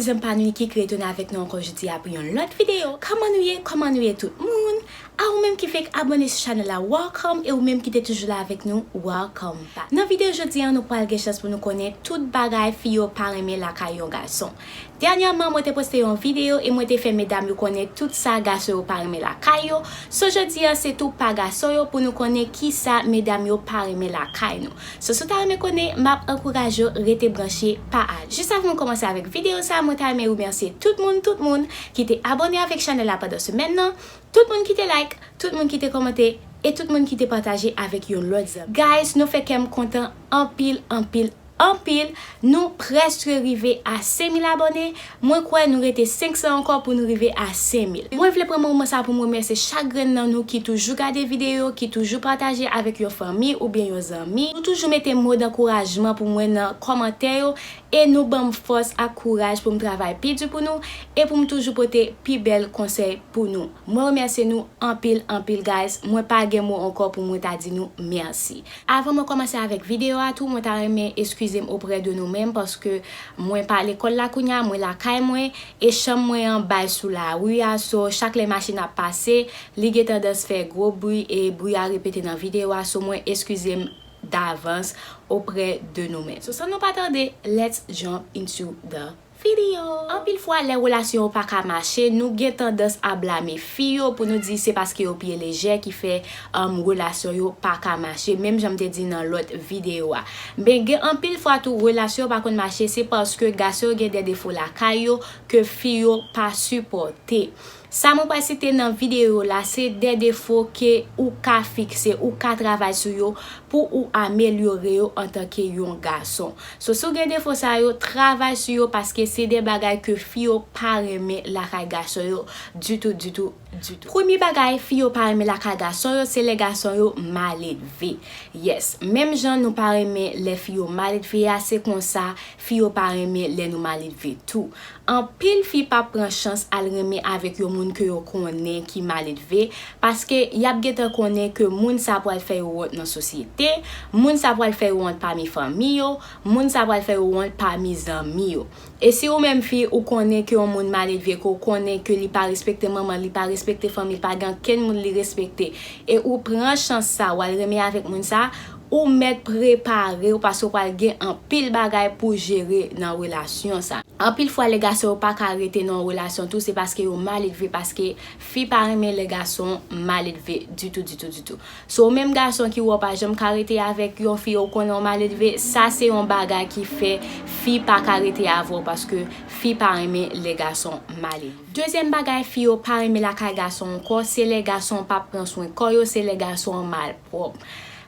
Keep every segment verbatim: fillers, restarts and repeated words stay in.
Zanmi pa nou ki retounen avèk nou ankò jodi a pou yon lòt videyo. Kòman nou ye? Kòman nou ye tout moun? A ou menm ki fèk abòne sou chanèl la, welcome, e ou menm ki te toujou la avèk nou, welcome back. Nan videyo jodi a, nou pral gen chans pou nou konnen tout bagay fi yo pa renmen lakay yon gason. Dènyèman, mwen te poste yon videyo e mwen te fè medam yo konnen tout sa gason yo pa renmen lakay yo. So jodi a, se tou pa gason yo pou nou konnen kisa medam yo pa renmen lakay nou. So, si w ta renmen konnen, m ap ankouraje w rete branche pa ale. Jis avan nou kòmanse avèk videyo sa, mwen ta renmen remèsye tout moun, tout moun ki te abòne avèk chanèl la pandan semèn nan, tout moun ki te like, tout moun ki te kòmante, e tout moun ki te pataje avèk yon lòt zanmi. Guys, nou fè kè m kontan anpil, anpil, anpil. Nou prèske rive a senk mil abòne. Mwen kwè nou rete senk san ankò pou nou rive a senk mil. Mwen vle pran moman sa pou m remèsye chak grenn nan nou ki toujou gade videyo, ki toujou pataje avèk yon fanmi oubyen yon zanmi. Nou toujou mete mo dankourajman pou mwen nan kòmantè yo e nou ban m fòs ak kouraj pou m travay pi di pou nou e pou m toujou pote pi bèl konsèy pou nou. Mwen remèsye nou anpil, anpil, guys. Mwen pa gen mo ankò pou mwen ta di nou mèsi. Avan mwen kòmanse avèk videyo a tou, mwen ta renmen eskize m oprè de nou menm paske mwen pa lekòl la kounye a, mwen lakay mwen, e chanm mwen an bay sou lari a, so chak lè machin ap pase, li gen tandans fè gwo bri e bri a repete nan videyo a, so mwen eskize m davans oprè de nou menm. So, san nou pa tande, let's jump into the video. Anpil fwa, lè relasyon yo pa ka mache, nou gen tandans a blame fi yo pou nou di se paske yo pye lejè ki fè, um, relasyon yo pa ka mache, menm jan m te di nan lòt videyo a. Men gen anpil fwa tou, relasyon yo pa konn mache, se paske gason yo gen de defo lakay yo ke fi yo pa sipòte. Sa mwen pral site nan videyo la, se de defo ke ou ka fikse, ou ka travay sou yo pou ou amelyore yo antanke yon gason. So, si w gen defo sa yo, travay sou yo paske se de bagay ke fi yo pa renmen lakay gason yo ditou, ditou, ditou. Premye bagay fi yo pa renmen lakay gason yo, se lè gason yo maledve. Yes, menm jan nou pa renmen lè fi yo maledve a, se konsa fi yo pa renmen lè nou maledve tou. Anpil fi p ap pran chans al renmen avèk yon moun ke yo konnen ki maledve, paske y ap gentan konnen ke moun sa pral fè yo wont nan sosyete, moun sa pral fè yo wont pami fanmi yo, moun sa pral fè yo wont pami zanmi yo. E si ou menm fi, ou konnen ke yon moun maledve, ke w konnen ke li pa respekte manman l, li pa respekte fanmi l, pa gen ankenn moun li respekte, e ou pran chans sa, w al renmen avèk moun sa, ou mèt prepare w paske w pral gen anpil bagay pou jere nan relasyon sa. Anpil fwa, lè gason yo pa ka rete nan yon relasyon tou, se paske yo maledve, paske fi pa renmen lè gason maledve ditou, ditou, ditou. So, ou menm gason ki wè w pa janm ka rete avèk yon fi, ou konnen w maledve, sa se yon bagay ki fè fi pa ka rete avè w, paske fi pa renmen lè gason maledve. Dezyèm bagay fi yo pa renmen lakay gason ankò, se lè gason p ap pran swen kò yo, se lè gason an malpwòp.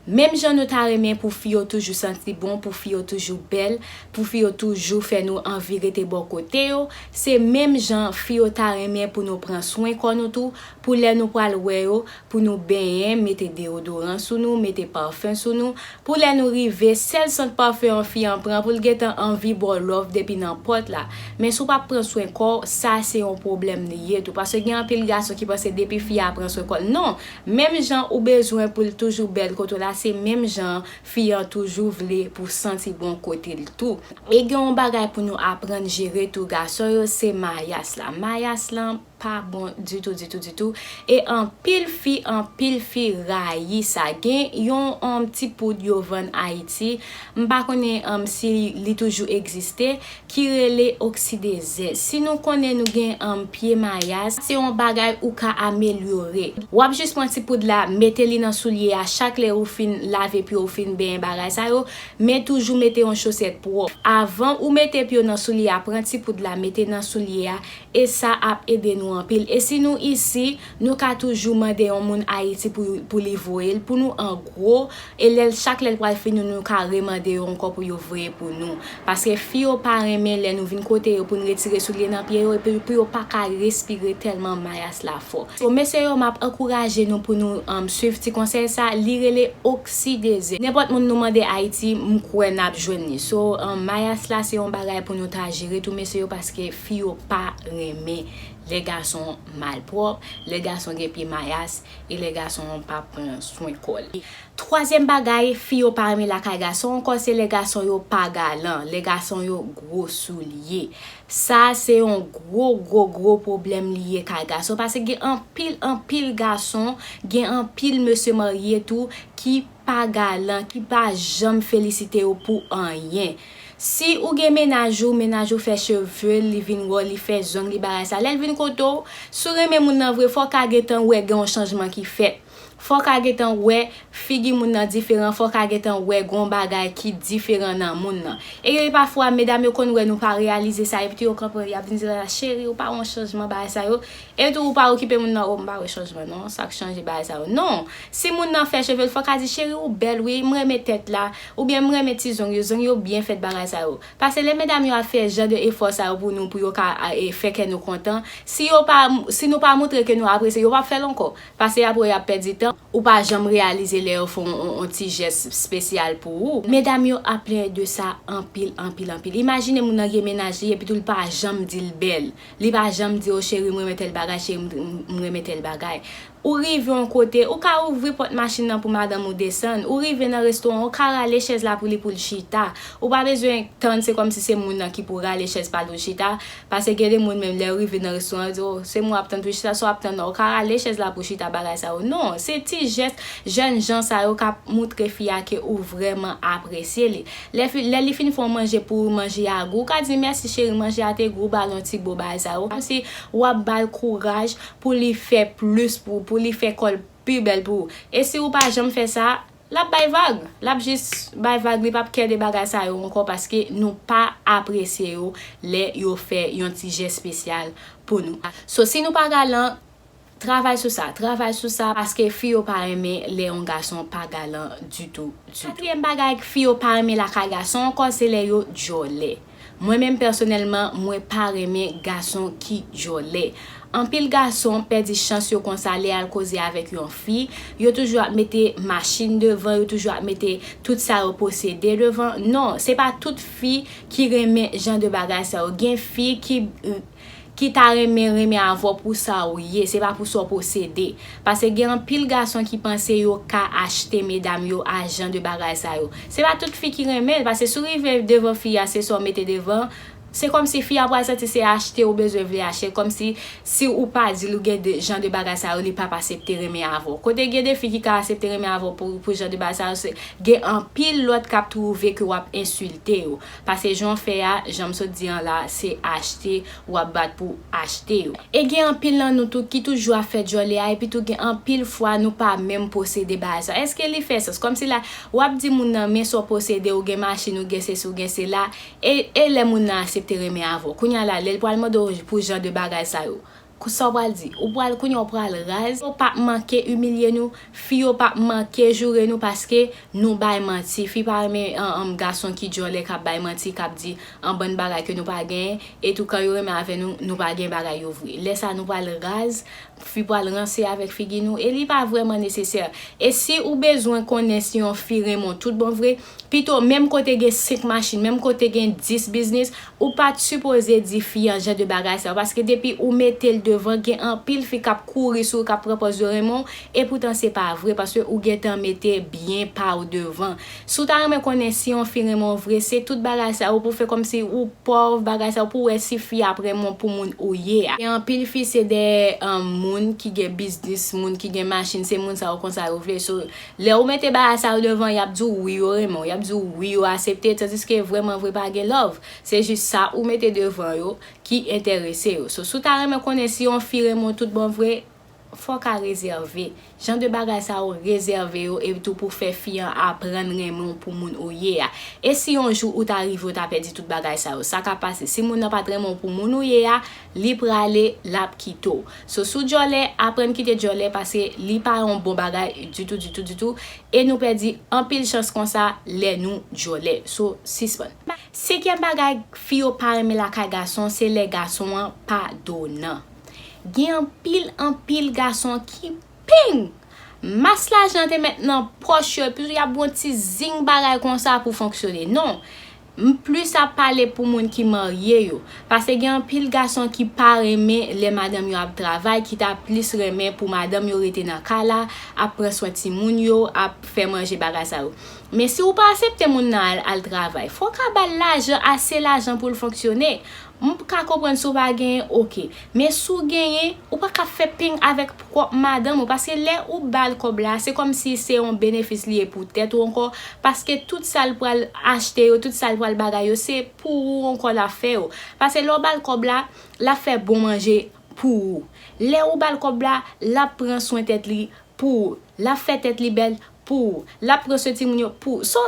Menm jan nou ta renmen pou fi yo toujou santi bon, pou fi yo toujou bèl, pou fi yo toujou fè nou anvi rete bò kote yo, se menm jan fi yo ta renmen pou nou pran swen kò nou tou, pou lè nou pral wè yo, pou nou benyen, mete deyodoran sou nou, mete pafen sou nou, pou lè nou rive, sèl sant pafen an fi an pran, pou l gentan anvi ba w love depi nan pòt la. Men si w p ap pran swen kò w, sa se yon pwoblèm li ye tou. Paske gen anpil gason ki panse depi fi a pran swen kò l. Non! Menm jan ou bezwen pou l toujou bèl kote w la, se menm jan fi an toujou vle pou santi bon kote l tou. E gen yon bagay pou nou aprann jere tou, gason yo, se mayas la. Mayas lan pa bon ditou, ditou, ditou. E anpil fi, anpil fi rayi sa. Gen yon, um, ti poud yo vann Ayiti. M pa konnen, um, si li toujou egziste, ki rele Oxydezin. Si nou konnen nou gen, um, pye mayas, se yon bagay ou ka amelyore. W ap jis pran ti poud la, mete li nan soulye a, chak lè ou fin lave pye, ou fin benyen bagay sa yo, men toujou mete yon chosèt pwòp. Avan ou mete pye w nan soulye a, pran ti poud la, mete nan soulye a, e sa ap ede nou anpil. E si nou isi, nou ka toujou mande yon moun Ayiti pou, pou li voye l pou nou an gwo, e lè l, chak lè l pral fini, nou ka remande yo ankò pou yo voye pou nou. Paske fi yo pa renmen lè nou vin kote yo pou n retire soulye nan pye yo, epi pou yo pa ka respire tèlman mayas la fò. So, mesye yo, m ap ankouraje nou pou nou, um, swiv ti konsèy sa, li rele Oxydezin. Nenpòt moun nou mande Ayiti, m kwè n ap jwenn li. So, um, mayas la se yon bagay pou nou ta jere tou, mesye yo, paske fi yo pa renmen Lè gason malpwòp, lè gason gen pye mayas, e lè gason pa pran swen kò l. Twazyèm bagay, fi yo pa renmen lakay gason ankò, se lè gason yo pa galan, lè gason yo gwo soulye. Sa se yon gwo, gwo, gwo pwoblèm li ye kay gason, paske gen anpil, anpil gason, gen anpil mesye marye tou ki pa galan, ki pa janm felisite yo pou anyen. Si ou gen mennaj ou, mennaj ou fè cheve l, li vin wè w, li fè zong li, bagay sa, lè l vin kote w, si w renmen moun nan vre, fò w ka gentan wè gen yon chanjman ki fèt. Fò w ka gentan wè figi moun nan diferan, fò w ka gentan wè gen yon bagay ki diferan nan moun nan. E pafwa, medam yo konn wè nou pa reyalize sa, epi tou yo kanpe, y ap vin di la, cheri, ou pa wè yon chanjman, bagay sa yo. E tou, ou pa okipe moun nan, o, m pa wè chanjman, non, sa k chanje, bagay sa yo. Non, si moun nan fè cheve l, fò w ka di, cheri, ou bèl, wi, m renmen tèt la, oubyen m renmen ti zong yo, zong yo byen fèt, bagay sa yo. Paske lè medam yo ap fè jan de efò sa yo pou nou, pou yo ka, e, fè kè nou kontan, si yo pa, si nou pa montre ke nou apresye, yo p ap fè l ankò. Paske y ap wè y ap pèdi tan, ou pa janm reyalize lè yo fè yon, yon, yon ti jès espesyal pou ou. Medam yo ap plenyen de sa anpil, anpil, anpil. Imajine moun nan gen mennaj li, epi tou l pa janm di l bèl. Li pa janm di, o cheri, m renmen tèl bagay, cheri, m, m, m renmen tèl bagay. Ou rive yon kote, ou ka ouvri pòt machin nan pou madanm ou desann. Ou rive nan restoran, ou ka rale chèz la pou li, pou l chita. Ou pa bezwen tann, se kòmsi se moun nan ki pou rale chèz pa l pou l chita. Paske gen de moun menm, lè yo rive nan restoran, yo di, o, se mwen w ap tann pou chita, sa w ap tann nan, ou ka rale chèz la pou chita, bagay sa yo. Non, se ti jès jèn jan sa yo k ap moutre fi a ke ou vrèman apresye li. Lè fi, lè li fin fè yon manje pou ou, manje a gou, ou ka di, mèsi cheri, manje a te gou, ba l yon ti bo, bagay sa yo. Kòmsi w ap ba l kouraj pou li fè plis pou ou, pou li fè kò l pi bèl pou ou. E si ou pa janm fè sa, l ap bay vag. L ap jis bay vag, li p ap kè de bagay sa yo ankò paske nou pa apresye yo lè yo fè yon ti jès espesyal pou nou. So, si nou pa galan, travay sou sa, travay sou sa, paske fi yo pa renmen lè yon gason pa galan ditou, ditou. Katriyèm bagay, fi yo pa renmen lakay gason ankò, se lè yo djòlè. Mwen menm pèsonèlman, mwen pa renmen gason ki djòlè. Anpil gason pèdi chans yo konsa lè y al koze avèk yon fi, yo toujou ap mete machin devan, yo toujou ap mete tout sa yo posede devan. Non, se pa tout fi ki renmen jan de bagay sa yo. Gen fi ki, ki ta renmen renmen avè w pou sa ou ye, se pa pou sa w posede. Paske gen anpil gason ki panse yo ka achte medam yo a jan de bagay sa yo. Se pa tout fi ki renmen l, paske si w rive devan fi a, se sa w mete devan, se kòmsi fi a pral santi se achte ou bezwen vle achte, kòmsi si ou pa di l ou gen de, jan de bagay sa yo, li p ap asepte renmen avè w. Kote gen de fi ki ka asepte renmen avè w pou, pou jan de bagay sa yo, se, gen anpil lòt k ap twouve ke w ap ensilte yo. Paske jan w fè a, jan m sot di an la, se achte w ap bat pou achte yo. E gen anpil nan nou tou ki toujou ap fè djòlè a, epi tou gen anpil fwa nou pa menm posede bagay sa. Èske li fè sans? Kòmsi la, w ap di moun nan, men sa w posede, ou gen machin, ou gen sesi, ou gen sela, e, e lè moun nan asepte renmen avè w. Kounye a la, lè l pral mande w pou jan de bagay sa yo, sa w pral di? Ou pral, kounye a w pral raz. Yo p ap manke imilye nou, fi yo p ap manke joure nou paske nou bay manti. Fi pa renmen, an, an, gason ki djòlè k ap bay manti, k ap di an bann bagay ke nou pa genyen, e tou kan yo renmen avè nou, nou pa gen bagay yo vre. Lè sa nou pral raz, fi pral ranse avèk figi nou, e li pa vrèman nesesè. E si ou bezwen konnen si yon fi renmen w tout bon vre, pito menm kote gen senk machin, menm kote gen dis biznis, ou pa t sipoze di fi an jan de bagay sa yo, paske depi ou mete l devan, gen anpil fi k ap kouri sou ou, k ap pran pòz yo renmen w, e poutan se pa vre, paske ou gentan mete byen pa w devan. Si w ta renmen konnen si yon fi renmen w vre, se tout bagay sa yo pou fè kòmsi ou pòv, bagay sa yo pou w wè si fi ap renmen w pou moun ou ye a. Gen anpil fi se de, um, moun ki gen biznis, moun ki gen machin, se moun sa yo konsa yo vle. So, lè ou mete bagay sa yo devan, y ap di w wi yo renmen w, y ap di w wi yo asepte, tandiske vrèman vre pa gen love. Se jis sa ou mete devan yo ki enterese yo. So, si w ta renmen konnen si yon fi renmen w tout bon vre, fò w ka rezève. Jan de bagay sa yo, rezève yo, e tou pou fè fi an aprann renmen w pou moun ou ye a. E si yon jou ou ta rive, ou ta pèdi tout bagay sa yo, sa k ap pase? Si moun nan pa t renmen w pou moun ou ye a, li prale, l ap kite w. So, si w djòlè, aprann kite djòlè, paske li pa yon bon bagay ditou, ditou, ditou. E nou pèdi anpil chans konsa lè nou djòlè. So, sispann. Senkyèm bagay fi yo pa renmen lakay gason, se lè gason an pa donan. Gen anpil, anpil gason ki ping! Mas lajan te mèt nan pòch yo, epi y ap gon ti zing bagay konsa pou fonksyone. Non! M plis ap pale pou moun ki marye yo. Paske gen anpil gason ki pa renmen lè madanm yo ap travay, ki ta plis renmen pou madanm yo rete nan kay la, ap pran swen timoun yo, ap fè manje, bagay sa yo. Men si w pa aksepte moun nan al, al travay, fò w ka ba l lajan, ase lajan pou l fonksyone. M ka konprann si w pa genyen, oke. Men si w genyen, ou pa ka fè peng avèk pwòp madanm ou, paske lè ou ba l kòb la, se kòmsi se yon benefis li ye pou tèt ou ankò, paske tout sa l pral achte yo, tout sa l pral bagay yo, se pou ou ankò l ap fè yo. Paske lè w ba l kòb la, l ap fè bon manje pou ou. Lè ou ba l kòb la, l ap pran swen tèt li pou ou. L ap fè tèt li bèl pou ou. L ap pran swen timoun yo pou ou. So,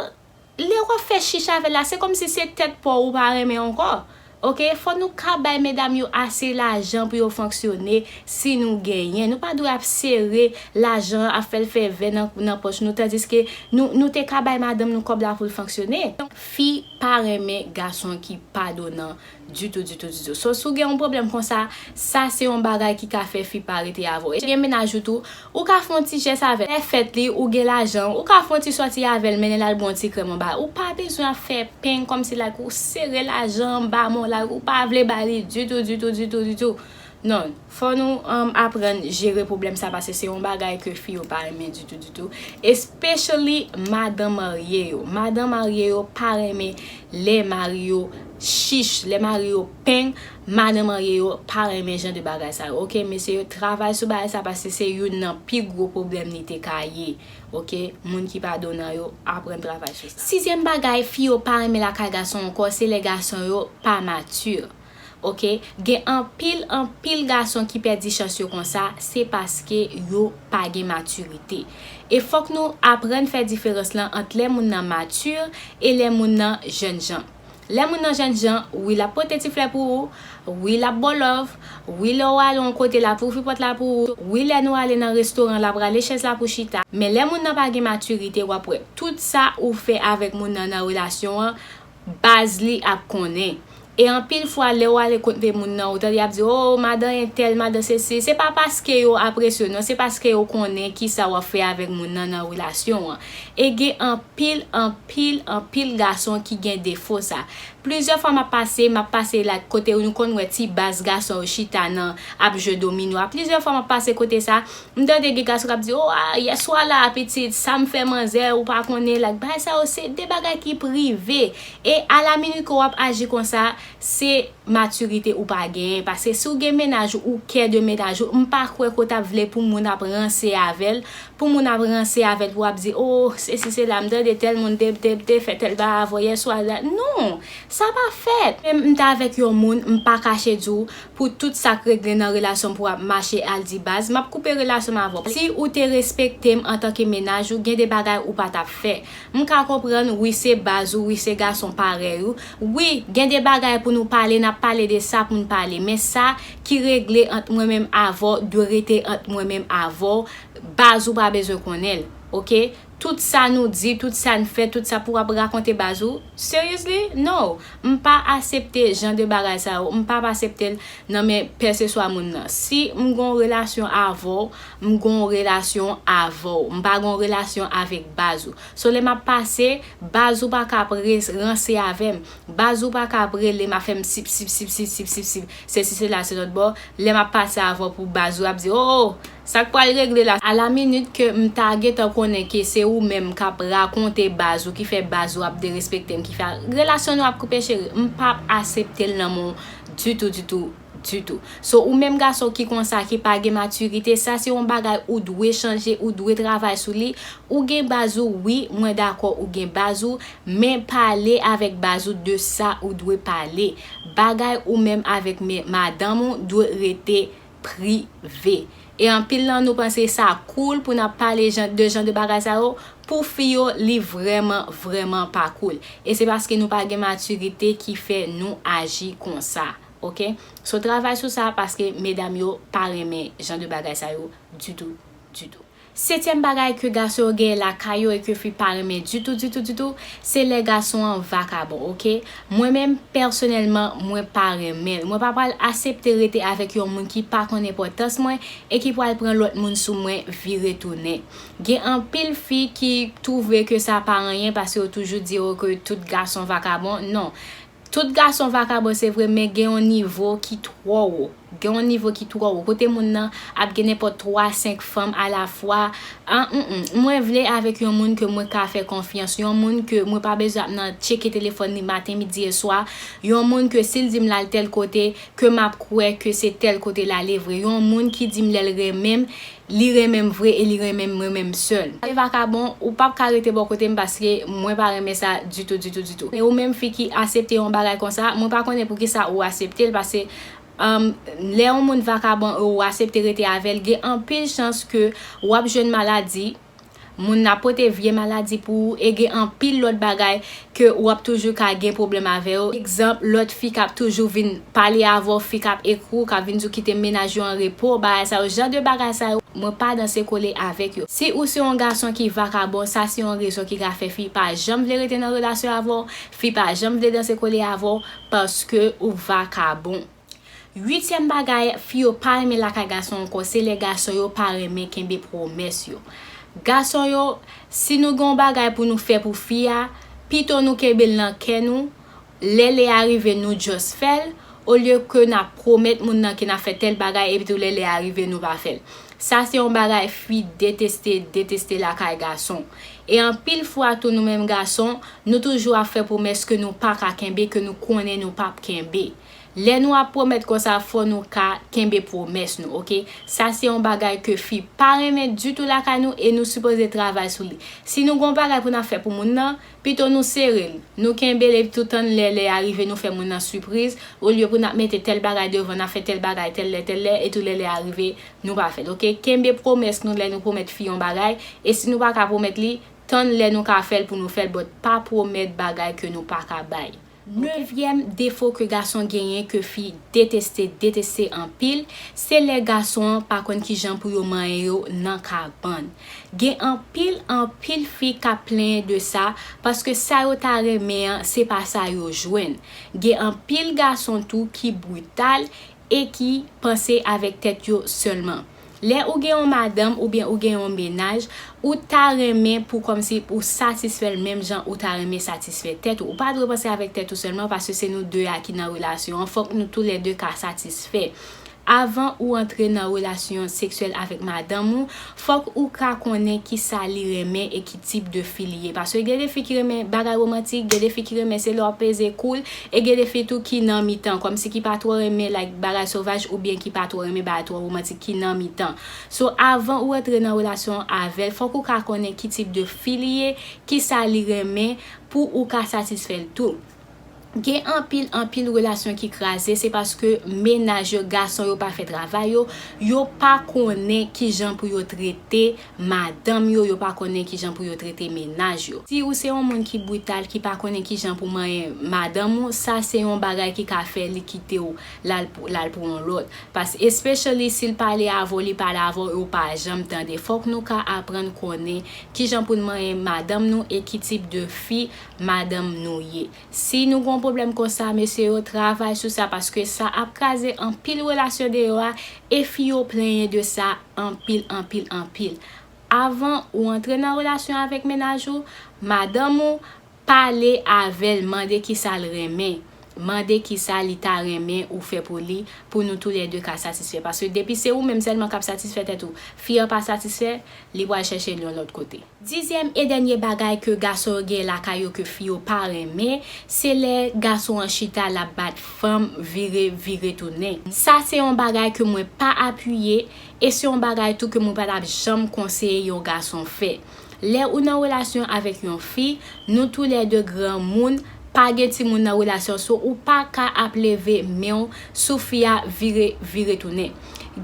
lè w ap fè chich avè l la, se kòmsi se tèt pa w ou pa renmen ankò. Oke, fò nou ka bay medam yo ase lajan pou yo fonksyone si nou genyen. Nou pa dwe ap sere lajan an, ap fè l fè vè nan, nan pòch nou, tandiske nou, nou te ka bay madanm nou kòb la pou l fonksyone. Fi pa renmen gason ki pa donan ditou, ditou, ditou. So, si w gen yon pwoblèm konsa, sa se yon bagay ki ka fè fi pa rete avè w. E gen mennaj ou tou, ou ka fè yon ti jès avè l. Lè fèt li, ou gen lajan, ou ka fè yon ti sòti avè l, mennen l al bwè yon ti krèm anba. Ou pa bezwen ap fè peng kòmsi like ou sere lajan anba men w, like ou pa vle ba li ditou, ditou, ditou, ditou. Non, fò nou, um, aprann jere pwoblèm sa, paske se yon bagay ke fi yo pa renmen ditou, ditou. Especially madan marye yo. Madan marye yo pa renmen lè mari yo chich, lè mari yo peng, madan marye yo pa renmen jan de bagay sa yo. Oke, mesye yo, travay sou bagay sa, paske se youn nan pi gwo pwoblèm li te ka ye. Oke, moun ki pa donan yo, aprann travay sou sa. Sizyèm bagay fi yo pa renmen lakay gason ankò, se lè gason yo pa mati. Oke, gen anpil, anpil gason ki pèdi chans yo konsa, se paske yo pa gen matirite. E fòk nou aprann fè diferans lan ant lè moun nan mati e lè moun nan jènjan. Lè moun nan jènjan, wi, l ap pote ti flè pou ou, wi, l ap ba w love, wi, lè w ale yon kote, l ap ouvri pòt la pou ou, wi, lè nou ale nan restoran, l ap rale chèz la pou chita. Men lè moun nan pa gen matirite, w ap wè tout sa ou fè avèk moun nan nan relasyon an, baz li ap konnen. E anpil fwa, lè w ale kote moun nan, ou tande y ap di, "O, madan entèl, madan sesi." Se pa paske yo apresye w, non, se paske yo konnen ki sa w ap fè avèk moun nan nan relasyon an. E gen anpil, anpil, anpil gason ki gen defo sa. Plizyè fwa m ap pase, m ap pase la kote nou konn wè ti baz gason yo chita nan ap jwe domino a. Plizyè fwa m ap pase kote sa, m tande gen gason k ap di, "O, a, yèswa la, pitit, sa m fè manzè, ou pa konnen." Like, bagay sa yo, se de bagay ki prive. E alaminit ke w ap aji konsa, se matirite ou pa genyen. Paske si w gen mennaj ou, ou kè de mennaj ou, m pa kwè ke w t ap vle pou moun ap ranse avè l, pou moun ap ranse avè l, pou w ap di, "O, sesi, sela, m tande tèl moun te, te, te fè tèl bagay avè w yèswa la." Non, sa pa fèt. Menm m t avèk yon moun, m pa kache di w, pou tout sa k regle nan relasyon pou ap mache al di baz, m ap koupe relasyon m avè w. Si ou te respekte m antanke mennaj ou, gen de bagay ou pa t ap fè. M ka konprann, wi, se baz ou, wi, se gason parèy ou. Wi, gen de bagay pou nou pale, n ap pale de sa pou n pale. Men sa ki regle ant mwen menm avè w, dwe rete ant mwen menm avè w. Baz ou pa bezwen konnen l, oke? Tout sa nou di, tout sa n fè, tout sa pou w ap rakonte baz ou? Seriously? No. M pa aksepte jan de bagay sa yo. M p ap aksepte l nan men kèlkeswa moun nan. Si m gon relasyon avè w, m gon relasyon avè w. M pa gon relasyon avèk baz ou. So, lè m ap pase, baz ou pa ka ap re-, ranse avè m. Baz ou pa ka ap rele m, ap fè m sip, sip, sip, sip, sip, sip, sip. Sesi, sela, se lòt bò. Lè m ap pase avè w pou baz ou ap di, "O, sa k pral regle la?" Alaminit ke m ta gentan konnen ke se ou menm k ap rakonte baz ou, ki fè baz ou ap derespekte m, ki fè relasyon nou ap koupe, cheri, m p ap aksepte l nan men w ditou, ditou, ditou. So, ou menm gason ki konsa, ki pa gen matirite, sa se yon bagay ou dwe chanje, ou dwe travay sou li. Ou gen baz ou, wi, mwen dakò ou gen baz ou, men pale avèk baz ou de sa ou dwe pale. Bagay ou menm avèk men, madanm ou dwe rete prive. E anpil nan nou panse sa cool pou n ap pale jan, de jan de bagay sa yo. Pou fi yo, li vrèman, vrèman pa cool. E se paske nou pa gen matirite ki fè nou aji konsa. Oke? So, travay sou sa paske medam yo pa renmen jan de bagay sa yo ditou, ditou. Setyèm bagay ke gason yo genyen lakay yo e ke fi pa renmen ditou, ditou, ditou, se lè gason an vakabon, oke? Mwen menm, pèsonèlman, mwen pa renmen l. Mwen pa pral asepte rete avèk yon moun ki pa konn enpòtans mwen e ki pral pran lòt moun sou mwen vire tounen. Gen anpil fi ki twouve ke sa pa anyen paske yo toujou di yo ke tout gason vakabon. Non. Tout gason vakabon se vre, men gen yon nivo ki twò wo. Gen yon nivo ki twò wo. Kote moun nan ap gen nenpòt twa, senk fanm alafwa. An, mm, mm. Mwen vle avèk yon moun ke mwen ka fè konfyans. Yon moun ke mwen pa bezwen ap nan tcheke telefòn li maten, midi e swa. Yon moun ke si l di m l al tèl kote, ke m ap kwè ke se tèl kote l ale vre. Yon moun ki di m lè l renmen m, li renmen m vre e li renmen m, renmen m sèl. Lè vakabon, ou p ap ka rete bò kote m paske mwen pa renmen sa ditou, ditou, ditou. E ou menm fi ki asepte yon bagay konsa, mwen pa konnen poukisa ou asepte l paske, um, lè yon moun vakabon e ou asepte rete avè l, gen anpil chans ke w ap jwenn maladi, moun nan pote vye maladi pou ou e gen anpil lòt bagay ke w ap toujou ka gen pwoblèm avè yo. Egzanp, lòt fi k ap toujou vin pale avè w, fi k ap ekri w, k ap vin di w kite mennaj yo an repo, bagay sa yo, jan de bagay sa yo, mwen pa danse kole avèk yo. Si ou se yon gason ki vakabon, sa se yon rezon ki ka fè fi pa janm vle rete nan relasyon avè w, fi pa janm vle danse kole avè w, paske ou vakabon. Uityèm bagay, fi yo pa renmen lakay gason ankò, se lè gason yo pa renmen kenbe pwomès yo. Gason yo, si nou gen yon bagay pou nou fè pou fi a, pito nou kenbe l nan kè nou, lè lè a rive nou just fè l, olye ke n ap pwomèt moun nan ke n ap fè tèl bagay epi tou lè lè a rive nou pa fè l. Sa se yon bagay fi deteste, deteste lakay gason. E anpil fwa tou nou menm gason, nou toujou ap fè pwomès ke nou pa ka kenbe, ke nou konnen nou p ap kenbe. Lè nou ap pwomèt konsa, fò nou ka kenbe pwomès nou, oke? Sa se yon bagay ke fi pa renmen ditou lakay nou e nou sipoze travay sou li. Si nou gen yon bagay pou n ap fè pou moun nan, pito nou sere l, nou kenbe l epi tou tann lè lè a rive nou fè moun nan sipriz, olye pou n ap mete tèl bagay devan, n ap fè tèl bagay tèl lè, tèl lè, e tou lè lè a rive, nou pa fè l, oke? Kenbe pwomès nou lè nou pwomèt fi yon bagay, e si nou pa ka pwomèt li, tann lè nou ka fè l pou nou fè l, but pa pwomèt bagay ke nou pa ka bay. Nevyèm defo ke gason genyen ke fi deteste, deteste anpil, se lè gason an pa konn kijan pou yo manyen yo nan kabann. Gen anpil, anpil fi k ap plenyen de sa, paske sa yo ta renmen an, se pa sa yo jwenn. Gen anpil gason tou ki brital e ki panse avèk tèt yo sèlman. Lè ou gen yon madanm oubyen ou gen yon mennaj, ou ta renmen pou kòmsi ou satisfè l menm jan ou ta renmen satisfè tèt ou. Ou pa dwe panse avèk tèt ou sèlman paske se nou de a ki nan relasyon an. Fòk nou toulède ka satisfè. Avan ou antre nan relasyon seksyèl avèk madanm ou, fòk ou ka konnen kisa li renmen e ki tip de fi li ye. Paske gen de fi ki renmen bagay womantik, gen de fi ki renmen se lè w ap peze kou l, e gen de fi tou ki nan mitan, kòmsi ki pa twò renmen like bagay sovaj oubyen ki pa twò renmen bagay twò womantik ki nan mitan. So, avan ou antre nan relasyon an avè l, fòk ou ka konnen ki tip de fi li ye, kisa li renmen pou ou ka satisfè l tou. Gen anpil, anpil relasyon ki kraze, se paske mennaj yo, gason yo pa fè travay yo, yo pa konnen kijan pou yo trete madanm yo, yo pa konnen kijan pou yo trete mennaj yo. Si ou se yon moun ki brital, ki pa konnen kijan pou manyen madanm ou, sa se yon bagay ki ka fè li kite w l al pou, l al pou yon lòt. Paske, especially si l pale avè w, li pale avè w e w pa janm tande. Fòk nou ka aprann konnen kijan pou n manyen madanm nou e ki tip de fi madanm nou ye. Si nou gen yon pwoblèm konsa, mesye yo, travay sou sa, paske sa ap kraze anpil relasyon deyò a, e fi yo plenyen de sa anpil, anpil, anpil. Avan ou antre nan relasyon avèk mennaj ou, madanm ou, pale avè l, mande kisa l renmen. Mande kisa li ta renmen ou fè pou li, pou nou toulède ka satisfè. Paske depi se ou menm sèlman k ap satisfè tèt ou, fi an pa satisfè, li pral chèche l yon lòt kote. Dizyèm e dènye bagay ke gason yo gen lakay yo ke fi yo pa renmen, se lè gason an chita l ap bat fanm vire, vire tounen. Sa se yon bagay ke mwen pa apiye e se yon bagay tou ke mwen pa t ap janm konseye yon gason fè. Lè ou nan relasyon avèk yon fi, nou toulède granmoun, pa gen timoun nan relasyon, so ou pa ka ap leve men w sou fi a vire, vire tounen.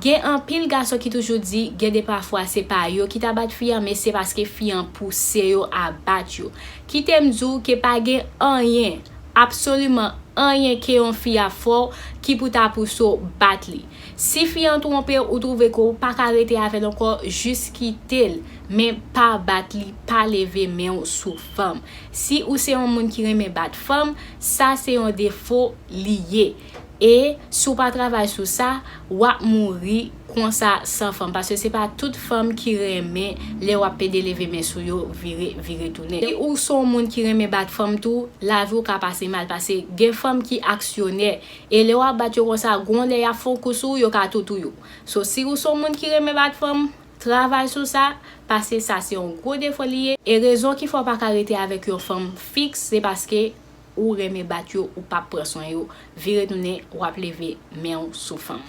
Gen anpil gason ki toujou di, gen de pafwa se pa yo ki ta bat fi an, men se paske fi an pouse yo a bat yo. Kite m di w ke pa gen anyen, absoliman anyen ke yon fi ap fè w ki pou ta pouse w bat li. Si fi an twonpe w, ou twouve ke w pa ka rete avè l ankò, jis kite l, men pa bat li, pa leve men w sou fanm. Si ou se yon moun ki renmen bat fanm, sa se yon defo li ye. E si w pa travay sou sa, w ap mouri konsa san fanm. Paske se pa tout fanm ki renmen lè w ap pede leve men sou yo, vire, vire tounen. Si ou se yon moun ki renmen bat fanm tou, lavi w ka pase mal. Paske gen fanm ki aksyonè. E lè w ap bat yo konsa, gon lè y ap fè yon kou sou ou, yo ka tou touye w. So, si ou se yon moun ki renmen bat fanm, travay sou sa, paske sa se yon gwo defo li ye. E rezon ki fè w pa ka rete avèk yon fanm fiks, se paske ou renmen bat yo, ou p ap pran swen yo, vire tounen, w ap leve men w sou fanm.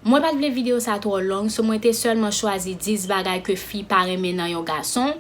Mwen pa t vle videyo sa twò long, so mwen te sèlman chwazi dis bagay ke fi pa renmen nan yon gason.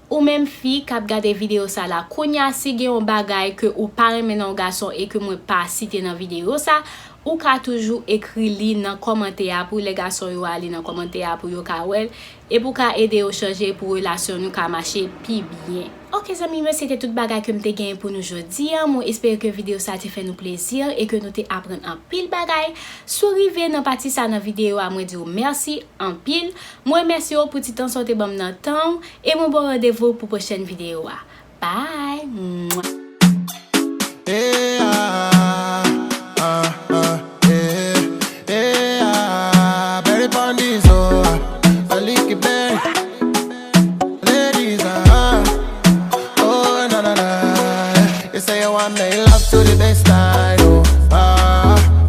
Ou menm fi k ap gade videyo sa la, kounye a si gen yon bagay ke ou pa renmen nan yon gason e ke mwen pa site nan videyo sa, ou ka toujou ekri li nan kòmantè a pou lè gason yo a li nan kòmantè a pou yo ka wè l, e pou ka ede yo chanje pou relasyon nou ka mache pi byen. Ok zanmi, men se te tout bagay ke m te genyen pou nou jodi a. Mwen espere ke videyo sa te fè nou plezi e ke nou te aprann anpil bagay. Si w rive nan pati sa nan videyo a, mwen di w mèsi anpil. Mwen remèsye w pou ti tan sa w te ban m nan tan w. E mwen ba w randevou pou pwochèn videyo a. Bye! Mwah. Hey, ah, ah, ah, hey, hey, ah, Berry Pon this, oh, ah, Aliki Berry. Ladies, ah, oh, na, na, na. You say you want make love to the baseline,